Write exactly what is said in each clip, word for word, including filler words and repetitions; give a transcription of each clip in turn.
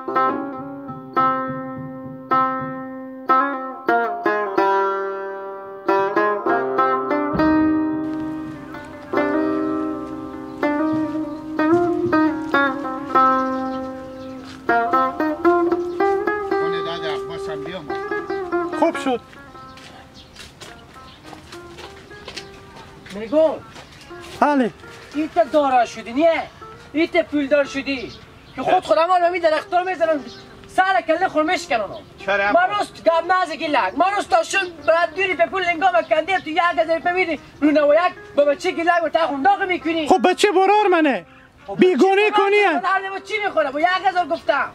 خوب شد. میگم، بله. ایت دارا شدی، نیه؟ ایت پولدار شدی که خود خودم رو می درختار می‌زنم، سر کله خور می‌شکنم. چرا؟ من روز گپ نزه گیلک. من روز تا شم برات دوری په پول لنگام کنده، تو یک هزار روپیه می‌دی، رو نو یک با بچه گیلک و تا خون داغ می‌کنی. خب بچه برار منه. خب بیگونه بچه برار کنی منه. هر دفعه چی می‌خوره؟ با یک هزار گفتم.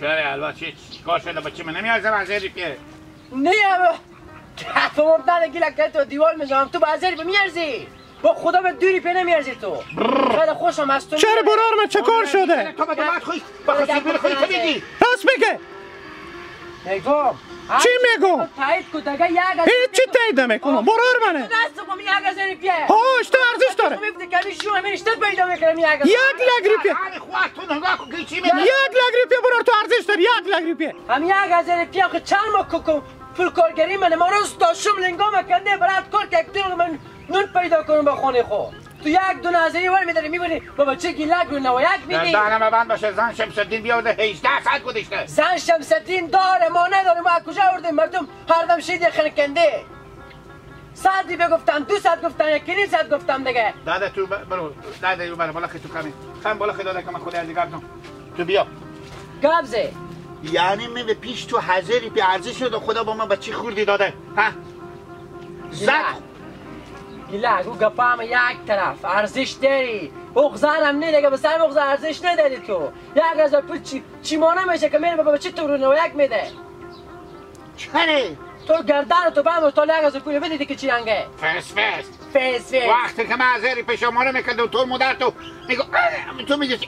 چرا البته چی، چی کار شده؟ بچه من نمیارزه به هزار روپیه. نه، تو مردن گیلک تو دیوار می‌زنم، تو به هزار روپیه می‌ارزی. با خدا به دوری پی نمیارزی تو. شاید خوشم از تو چرا میاره. برار من چه کار شده؟ تو به دمت خوش، به خصوص بیر خوی تو میگی. راست میگه. میگم. چی میگم؟ تایید کو دگه یک هزار هیچ چی تایید نمیکنم. برار منه. دست بگم یک هزار روپیه. ها، اشته ارزش داره. تو می‌فتی که همیشه شو همین اشته پیدا می‌کنم یک هزار. یک لک روپیه. آره، خواهد تو نگاه کن که چی می‌گه. یک لک روپیه برار تو ارزش داری، یک لک روپیه. هم یک هزار روپیه آخه چند ماه کوکو پول کارگری منه، ما روز تا شم لنگام کنده برات کار که یک دو من نون پیدا کنم به خانه خو. تو یک دونه هزاری ور می‌داری می‌بری با بچه گیلک رو نو یک می‌دی. دهنم بند باشه، زن شمس‌الدین بیاورده هجده ساعت گذشته. زن شمس‌الدین داره ما نداره، ما کجا آوردیم؟ مردم هر دم شید خنکنده. صدی بگفتم، دو صد گفتم، یکی نیم صد گفتم دیگه. داده تو ب-، برو، داده برو، بالا خی تو کمی. خم بالا خی داده که من خود از گردم. تو بیا. گپ زه. یعنی من به پیش تو هزار روپیه ارزش شده، خدا با من بچه خوردی داده. ها؟ زد. گیلک. گیلک، او گپا همه یک طرف. ارزش داری. بغض هم نه دیگه، به سر بغض ارزش نداری تو. یک هزار پول چی، چی مانه می‌شه که میره به بچه تو رو نو یک می‌ده؟ چره؟ تو گردن تو بم تا یک هزار پول بدیدی که چی رنگه؟ فس فس. فس فس. وقتی که من هزاری پیش ما رو می‌کرد، تو مادر تو میگو، آه، تو میگی، آه،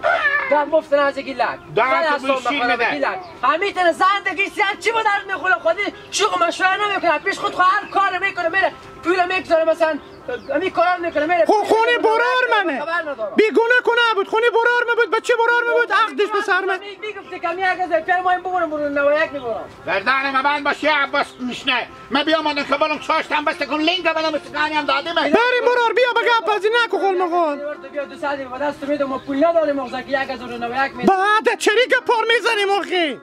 آه. گپ مفت نزه گیلک. دهن تو بوی شیر می‌ده. گیلک. همی تنه زندگی سیان چی به درد می‌خوره خودی؟ شوق مشوره نمی‌کنه. پیش خود خو هر کار می‌کنه میره. پول می‌گذاره مثلاً. امی کارا می‌کنه، میره. خو خونی برار منه. خبر ندارم. بیگونه کنه بود، خونی برار من بود، بچه برار من بود، عقدش به سر من. می-، می‌گفتی که می اگه زفیر ما این ببرم، برو نو یک می‌برم. گردن من بند باشه، عباس گوش نه. من بیام آدم که بالم چاشتم بسته کن، لینگ بدم استکانی هم داده من. بریم برار، بیا بگه عباسی نکو خول مخول. بیا دو ساعتی به دست می‌دم، ما پول نداریم، مغزه که یک هزار و نو یک می‌دم. بعد چری که پر می‌زنیم آخی؟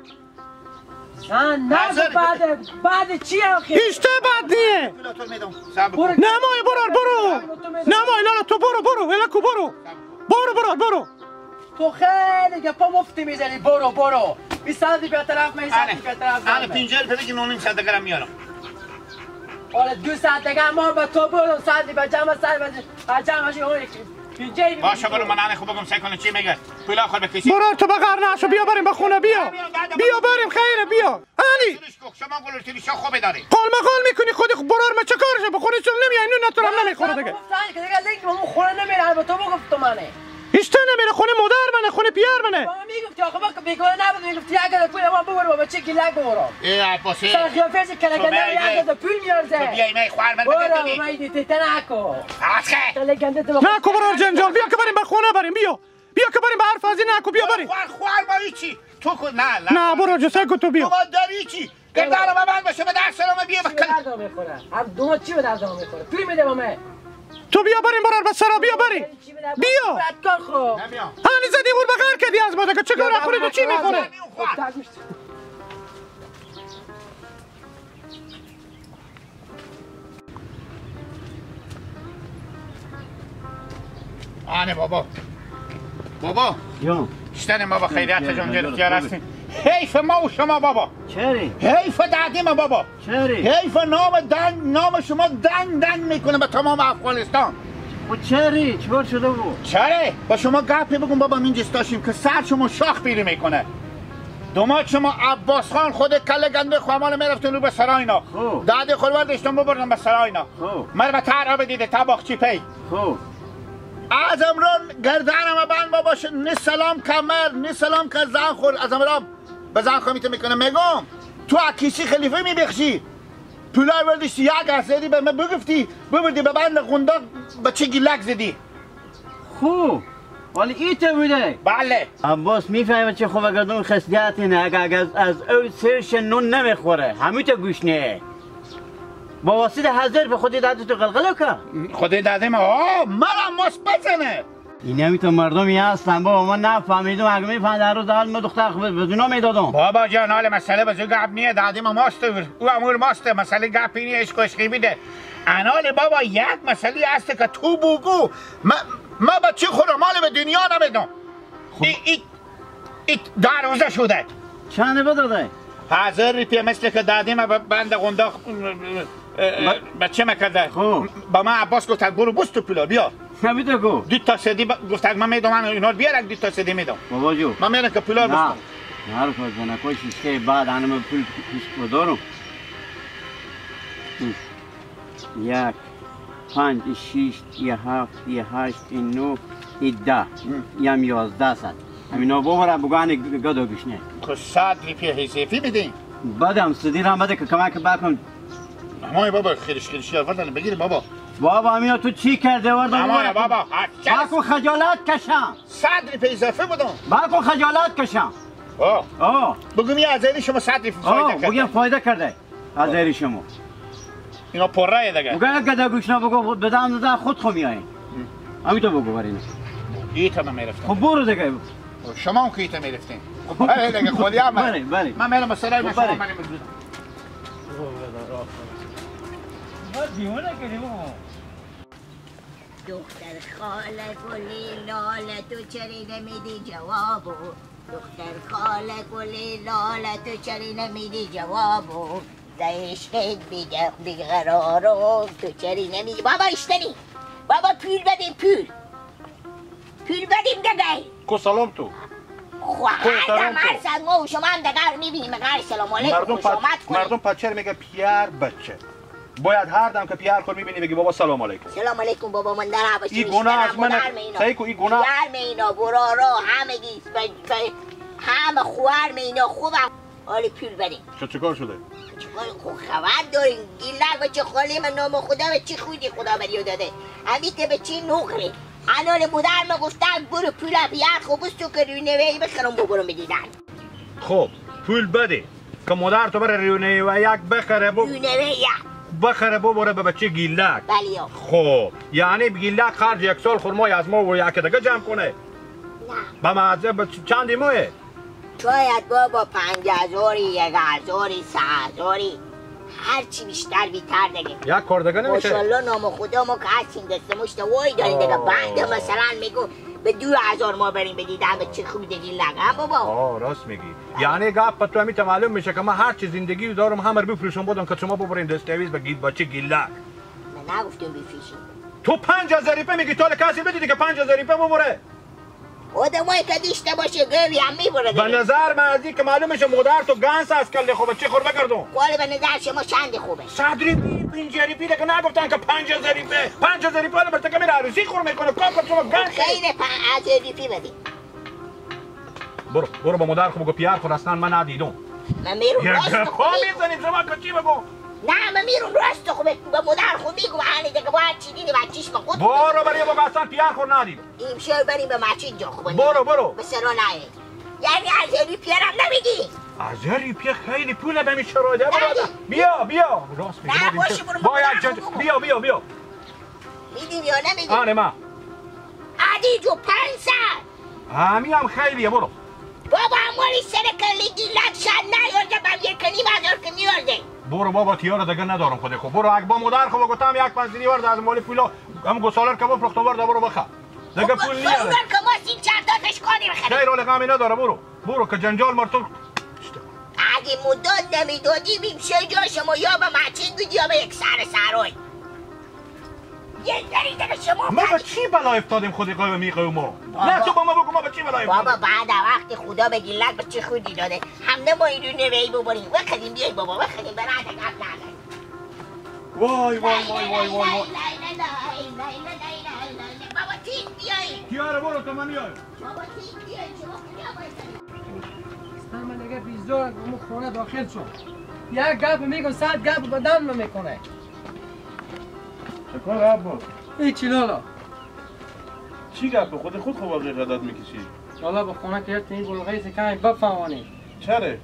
نه، نه، حاضر بعد، بعد چی آخه؟ هیچ ته بعد نیه. پولاتون می‌دم. صبر کن. برو. نمای برار، برو. نمای لالا، تو برو، برو، ولکو برو. برو برار، برو. تو خیلی گپا مفتی می‌زنی، برو، برو. بیست ساعتی به طرف من، بیست ساعتی به طرف من. آره، پنجاه روپیه بگی، نو نیم ساعت دیگه میارم. آره، دو ساعت دیگه ما به تو برو، ساعتی به جمع، ساعت به جمع، آره، یکی. باشه، برو، من الان خوب بگم سعی کنه چی میگه. پولا خود بکشی. برار تو بغر نشو، بیا بریم به خونه، بیا. بیا بریم، خیره، بیا. علی. شما گلوله تیوی شو خوبه داری. قال مقال می‌کنی خودی، خب برار من چه کارشه؟ به خونه چون نمیای، اینو نتونم نمیخوره دیگه. گفتن که دیگه لینک به اون خونه نمیره، به تو بگفت تو منه. اشته نمیره، خونه مادر منه، خونه پیار منه. با من می‌گفتی آخه با بیگانه نبود، می‌گفتی اگه پول ما ببر با بچه گیلک ببرم. ای عباسی. سر قیافه چه کلکنده تو یک هزار پول میارزه. تو بیای من خوار من برو، بده تو بی. من دیتی تنه کو. آخه. کلکنده تو نه، کو برار جنجال، بیا که بریم به خونه بریم، بیا. بیا که بریم به حرف ازی نکو، بیا بریم. خوار، خوار با چی؟ تو کو، نه، نه. نه، برو جو، سعی کن تو بیا. تو با داری چی؟ گردن ما بند باشه، به درد سر ما بیا بکن. به درد می‌خوره. هم دو ما چی به درد ما می‌خوره؟ پول می‌ده به من. تو بیا بریم برار به سرا، بیا بریم. چی به درد بیا. بدکار خو. نمیام. هانی زدی غور بغیر کردی از ما دگه. چه کار خودی تو چی می‌خوره؟ نمیام، خوار. آنه بابا. بابا. جان. اشتنه ما با خیریت جان، جان، جان، جان، جان، جان، جان. حیف ما و شما بابا. چری؟ حیف دادی ما بابا. چری؟ حیف نام دنگ، نام شما دنگ دنگ می‌کنه به تمام افغانستان. و چری؟ چیکار شده بود؟ چره؟ با شما گپی بگم بابا، من جستاشیم که سر شما شاخ پیری می‌کنه. دوماد شما عباس خان خود کله گنده خامال می‌رفتن رو به سراینا. خب. دادی خورور داشتم ببردم به سراینا. خب. مر به تر آب دیده تا باغچی پی. خب. از امران گردن ما بند ما باشه، نه سلام کمر، نه سلام که زن خور، از امران به زن خوامیت می‌کنه. می‌گم تو اکیسی خلیفه می‌بخشی. پولای وردشتی یک هزاری به من بگفتی، ببردی به بند قنداق، به چه گیلک زدی؟ خو، ولی ای تو بوده. بله. عباس می‌فهمه چه خوبه گردون خصلتی نه. اگه، اگه از، از او سرش نون نمیخوره، همیته گوشنه. با واسطه هزار به خودی داده تو قلقله که. خودی داده ما، آه، مرا ماس بزنه. این همی تو مردمی هستن بابا، من نفهمیدم. اگه می‌فهمیدم هر روز اول ما دختر خود به دنیا می‌دادم. بابا جان، حال مسئله به زو گپ نیه، دادی ما ماست. او امور ماست، مسئله گپی نیه، عشق و عشقی بیده. انال بابا، یک مسئله هست که تو بگو، ما، ما بچه خود مال به دنیا نمیدم. خب. ای، ای، ای دو روزه شده. چند بداده؟ هزار روپیه مثل که دادی ما به بند قنداق، اه، اه، ب- بچه مکرده. خب. با ما عباس گفت برو بست و پولا بیار. نمیده کو. دو تا سدی ب- گفت من میدم، من اینا رو بیار، دو تا سدی میدم. بابا جو. من میرم که پولا نه. بستم. هر کار جنکای شیشته بعد انم پول پیش دارم. یک، پنج، ای شیش، ای هفت، ای هشت، ای نو، ای ده. ای هم یازده صد. همینا ببره بگو انه گدا گوشنه. خو صد روپیه حیثیفی بدین. بدم، سدی را بده که کمک بکن. همای بابا خیرش خیرشی آوردن بگیر بابا. بابا، همینا تو چی کرده وردن همای بابا، هر چه. باکو خجالت کشم. صد روپیه اضافه بدم. باکو خجالت کشم. آه. آه. بگو می از این شما صد روپیه فایده آه، کرده. بگم فایده کرده. از دری شما. اینا پره دیگه. بگو یک گده گوشنا بگو بدم دادن خود خو میایین. همی تو بگو برین. ایتا من میرفتم. خب برو دیگه. شما هم که ایتا میرفتین. خب بله دیگه، خودی هم. بله، بله. من میرم مسئله خب شما بله. منی مزدور. دیوانه کردی بابا. دختر خاله گلی لاله تو چری نمیدی جوابو؟ دختر خاله گلی لاله تو چری نمیدی جوابو؟ ز عشقت بیگ- بیقرارم تو چری نمیدی. بابا اشتنی. بابا پول بدیم پول. پول بدیم دگه. کو سلام تو. خو کو هر احترام دم تو. هر ساعت ما و شما هم دگه رو می‌بینیم. غیر سلام علیکم، مردم خوش پچ- آمد کنیم. مردم پچر میگه پیار بچه. باید هر دم که پیار خود می‌بینی بگی بابا سلام علیکم. سلام علیکم بابا، من در عباسی ای گناه از من. مادر مینا. صحیح کو، ای گناه. پیار مینا، برارا، همه گی، ف- ف- همه خوار مینا خوبه. حالی پول بریم. چه چه کار شده؟ چه کار؟ خو خبر دارین گیلک بچه خالی من نام خدا و چی خودی خدا بریو داده. همیته به چی نخره. انال مادر ما گفته برو پول پیار خو بستو که روی نوهی بخرم ببرم بدیدن. خب، پول بده که مادر تو بره رونه‌ای و یک بخره بو-، رونه‌ای یک. بخره ببره به بچه گیلک. بله یا. خب، یعنی گیلک خرج یک سال خرمای از ما و یک دگه جمع کنه؟ نه. به مزه به چ-، چندی ماه؟ شاید بابا پنج هزاری، یک هزاری، سه هزاری. هر چی بیشتر بیتر دیگه. یک کار دیگه نمیشه؟ ماشاءالله نام خدا ما که هستیم دست مشت وای داریم دیگه. آه. بعد مثلاً میگو به دو هزار ما بریم بدید، همه چی خوب دیگه لگن بابا. آه، راست میگی. یعنی گپ تو همیته معلوم می‌شه که من هر چی زندگی دارم همه رو بفروشم بودم که شما ببرین دستاویز به گیل بچه گیلک. من نگفتم بفروشیم. تو پنج هزار روپیه میگی، تا حالا کسی بدیدی که پنج هزار روپیه ببره؟ آدمایی که داشته باشه گوی هم می‌بره به دیگه. نظر من از این که معلوم می‌شه مادر تو گنس از کل خوبه، چی خور بگردم؟ ولی به نظر شما چند خوبه؟ صد روپیه، پنجاه روپیه دیگه نگفتن که پنج هزار روپیه. پنج هزار روپیه حالا برتکه میره عروسی خور می‌کنه، کار کنه شما گنس. خیلی پنج هزار روپیه بدی. برو، برو با مادر خو بگو پیار خور اصلاً من ندیدم. من میرم یه راست گپا خوبی. می‌زنی شما که چی بگو؟ نه، من میرم راست خوبه. با مادر خو میگم، آنی دیگه باید چی دیدی، باید چیش به خود برو بری بگو اصلاً پیار خور ندیدم. امشب بریم به مسجد جا خوبه. برو، برو. به سرا نهه. یعنی از یه روی پیرم نمیدی؟ از یه روی پیر خیلی پوله به این شرایط. برو. بیا، بیا. راست میگی. نه، باشه، برو، باید برو، جا-، برو. بیا، بیا، بیا. میدیم یا نمیدیم؟ آره، ما. ادی جو پنج سر. همی هم خیلیه، برو. بابا، اموری سر کلی گیلک شد نیارده، بم یک و نیم هزار که میارده. برو بابا، تیار دگه ندارم خودی خو. برو، اگه با مادر خو بگوتم یک پنج سری ورد از مالی پولا، هم گسالر که بفروختم ورد، برو بخر. دگه خب، پول نیه. اونم که ما سیم چهار تا اشکالی بخریم. خیر، حال غمی نداره، برو. برو که جنجال مردم. اگه مدت نمیدادی، بیم سه جا شما یا به مچین بدی یا به یک سر سرای. یه دری دیگه شما ما به چی بلا افتادیم خودی قوم می قوم ما؟ بابا. نه، تو با ما بگو ما به چی بلا افتادیم؟ بابا، بعد وقت خدا به گیلک به چی خودی داده. هم نه ما این رو نوهی ببریم. وخدیم بیای بابا، وخدیم برای گپ نداریم. وای، وای، وای، وای، وای، وای. بابا، تیز بیایی. تیاره برو تا من میایم. بابا، تیز بیایی، شما کجا باید برید؟ اصلاً من دیگه بیزارم که اون خونه داخل شم. یک گپ می‌گم، صد گپ به دم می‌کنه. چه کار عباس؟ هیچی لالا. چی گپه؟ خودی خود خو حقیقت می‌کشی. لالا، به خونه که یه تنین بلغه ایسه کمی بفهمانی. چره؟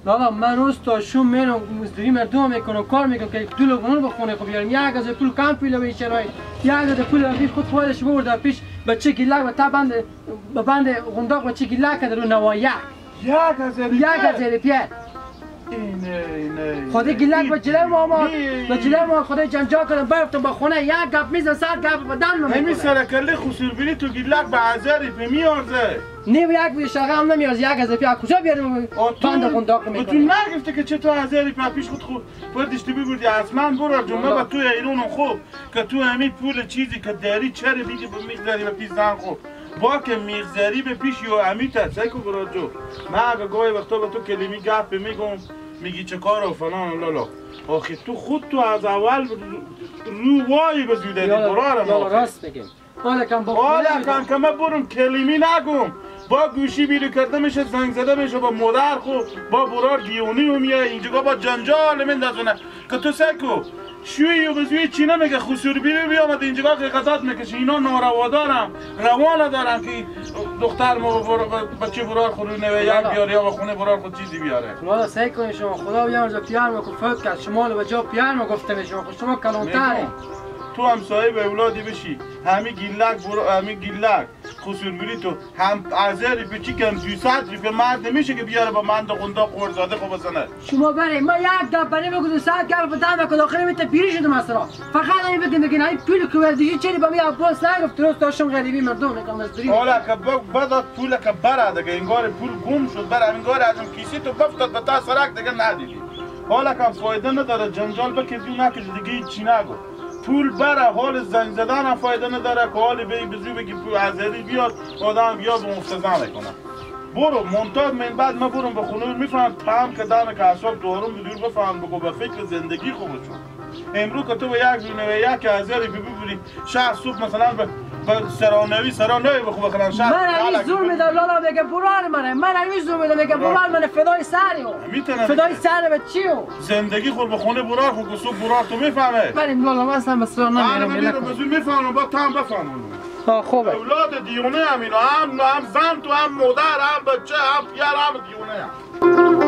لالا، من روز تا شو میرم، مزدوری مردم می‌کنم، کار می‌کنم که دو لقمه نون به خونه خو بیارم. یک هزار پول کم پیله به این شرایط. یک هزار پول رفیق خود خودش برده پیش بچه گیلک و تا بند، به بند قنداق بچه گیلک کرده رو نوایه. یک هزار یک روپیه؟ هزار روپیه. اینه، اینه، اینه. خودی گیلک به جلو ما، ما، نه. به جلو ما خودی جنجال کردم، برفتم به خونه، یک گپ می‌زن، صد گپ به دم نمی‌کنه. همی سر کله خسور بیری تو گیلک به هزار روپیه میارزه. نه، یک بیش آقا هم نمیارزه، یک هزار روپیه کجا بیارم؟ آ، تو، بند قنداق و تو می‌کنه. نگفته که چه تو هزار روپیه پیش خود خود، خود داشتی ببردی، اصلاً برار جمعه با به تو ایرونم خوب. که تو همی پول چیزی که داری چره بیدی به میگذاری به پیش زن خو؟ با که میگذاری به پیش یو امی تا سیکو برار جو. من اگه گاهی وقتا به تو کلمی گپ می‌گم، می‌گی چه کار و فلان و لالا. آخه تو خود تو از اول رو، رو وایی به زوده دی یالا، برار ما یالا، آخه. راست می‌گیم. حالا کم با حالا خونه کم که من برم کلمی نگم. با گوشی بیرو کرده می‌شه، زنگ زده می‌شه با مادر خو، با برار دیونی و میای اینجا با جنجال من دزونه. که تو سکو شوی و بزوی چی نمیگه، خسور بیری بیامد اینجا که غذات می‌کشه. اینا ناروا دارم، روا ندارم که دختر ما بر-، ب-، بچه برار خود رو نوه یک بیار یا به خونه برار خود چیزی بیاره. لالا، سعی کنید شما، خدا بیامرزه پیار ما که فوت کرد، شما رو به جا پیار ما گفته می‌شه، خب شما کلانتری. می‌گم، تو هم صاحب اولادی بشی، همی گیلک برو، همی گیلک. خسور بیری تو هم هزار روپیه چی کم دویست روپیه مرد نمیشه که بیاره با من دو قنده قرزاده خو بزنه. شما بره، ما یک گپ بره بگو، دویست گپ به دم کن، آخر میته پیری شده مثلا. فقط این بگین، بگین، این پول که وردیشی چری با می عباس نگفت، درست داشتم غریبی مردم می‌کنم، مزدوری حالا می‌کنم. که ب-، بدات پول که بره دیگه، انگار پول گم شد، بره، انگار از اون کیسه تو بفتاد به تا سرک دیگه ندیدی. حالا که فایده نداره، جنجال بکردی و نکردی دیگه هیچی نگو. پول بره، حال زنگ زدن هم فایده نداره که حال بی بزو بگی پول ازری بیاد، آدم بیا به مفت زن کنه. برو، منتها من بعد ما برم به خونه می‌فهم، تام که دانه که اعصاب دارم به دور بفهم، بگو به فکر زندگی خوب شو. امرو که تو به یک دونه و یک هزاری بی ببری، شهر صبح مثلاً به، به سرانوی، سرانوی به خوب خلان شهر. من حالا همی زور که می‌دم لالا بگه برار منه، من همی زور می‌دم بگه برار. برار منه فدای سری و می‌تونه فدای دیگه. سر به چی و؟ زندگی خور به خونه برار خو که صبح برار تو می‌فهمه. بریم لالا، من اصلاً به سرا آره، نمیرم، من می‌رم. به زور می‌فهمم، با تو هم بفهمم. آه، خوبه. اولاد دیونه هم اینا، هم، هم زن تو، هم مادر، هم بچه، هم پیار، هم دیونه هم.